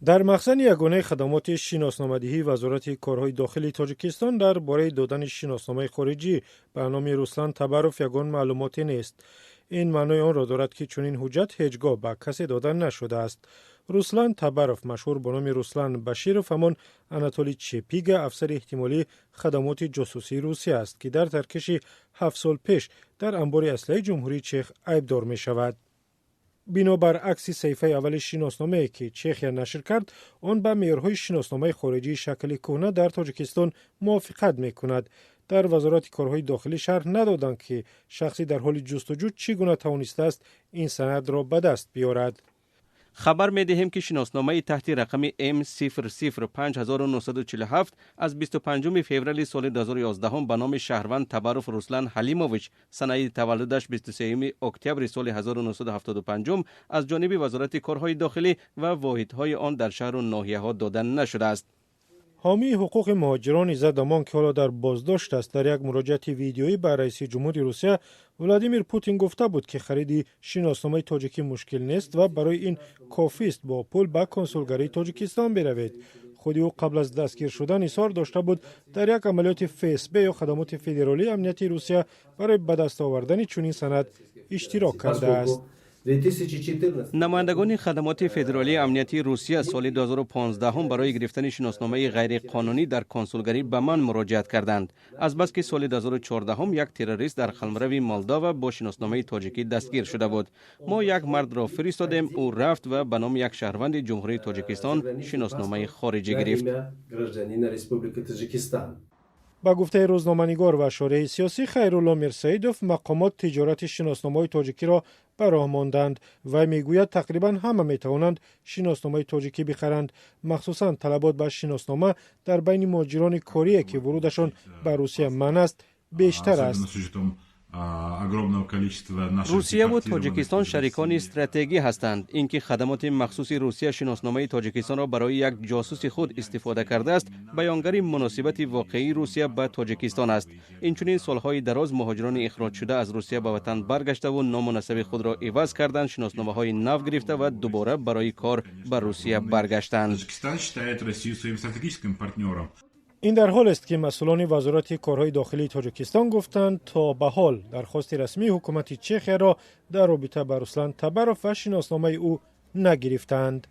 Дар махзани ягонаи хадамоти шиносномадиҳии Вазорати корҳои дохилии Тоҷикистон дар бораи додани шиносномаи хориҷӣ ба номи Руслан Табаров ягон маълумоте нест. Ин маънои онро дорад, ки чунин ҳуҷҷат ҳеҷ гоҳ ба касе дода нашудааст. Руслан Табаров, машҳур бо номи Руслан Баширов, ҳамон Анатолий Чепига, афсари эҳтимолии хадамоти ҷосусии Русия аст, ки дар таркиши 7 сол пеш дар анбори аслиҳаи Ҷумҳурии Чех айбдор мешавад. Бинобар акси саҳифаи аввали шиносномае, ки Чехия нашр кард, он ба меъёрҳои шиносномаи хориҷии шакли кӯҳна дар Тоҷикистон мувофиқат мекунад. Дар Вазорати корҳои дохилӣ шарҳ надоданд, ки шахси дар ҳоли ҷустуҷӯ чӣ гуна тавонистааст ин санадро ба даст биёрад. Хабар медиҳем, ки шиносномаи таҳти рақами М005947 аз 25 феврали соли 2011 ба номи шаҳрванд Табаров Руслан Ҳалимович, санаи таваллудаш 23 октябри соли 1975, аз ҷониби Вазорати корҳои дохилӣ ва воҳидҳои он дар шаҳру ноҳияҳо дода нашудааст. Ҳомии ҳуқуқи муҳоҷирон Иззат Амон, ки ҳоло дар боздошт аст, дар як муроҷиати видеоӣ ба раиси ҷумҳури Русия Владимир Путин гуфта буд, ки хариди шиносномаи тоҷикӣ мушкил нест ва барои ин кофист бо пул ба консулгарии Тоҷикистон биравед. Худи ӯ қабл аз дастгир шудан изҳор дошта буд, дар як амалиёти ФСБ ё Хадамоти федералии амнияти Русия барои ба даст овардани чунин санад иштирок кардааст. Намояндагони Хадамоти федералии амнияти Русия соли 2015 барои гирифтани шиносномаи ғайриқонунӣ дар консулгарӣ ба ман муроҷиат карданд. Азбаски соли 2014 як террорист дар қаламрави Молдова бо шиносномаи тоҷикӣ дастгир шуда буд, мо як мардро фиристодем. Ӯ рафт ва ба номи як шаҳрванди Ҷумҳурии Тоҷикистон шиносномаи хориҷӣ гирифт. Ба гуфтаи рӯзноманигор ва шореҳи сиёсӣ Хайрулло Мирсаидов, мақомот тиҷорати шиносномаҳои тоҷикиро ба роҳ монданд. Вай мегӯяд, тақрибан ҳама метавонанд шиносномаи тоҷикӣ бихаранд. Махсусан талабот ба шиноснома дар байни муҳоҷирони корие, ки вурудашон ба Русия манъ аст, бештар аст. Русияву Тоҷикистон шарикони стратегӣ ҳастанд. Ин ки хадамоти махсуси Русия шиносномаи Тоҷикистонро барои як ҷосуси худ истифода кардааст, баёнгари муносибати воқеии Русия ба Тоҷикистон аст. Инчунин солҳои дароз муҳоҷирони ихроҷшуда аз Русия ба ватан баргаштаву ному насаби худро иваз карданд, шиносномаҳои нав гирифта ва дубора барои кор ба Русия баргаштанд. Ин дар ҳолест, ки масъулони Вазорати корҳои дохилии Тоҷикистон гуфтанд, то ба ҳол дархости расмии ҳукумати Чехияро дар робита ба Руслан Табаров ва шиносномаи ӯ нагирифтаанд.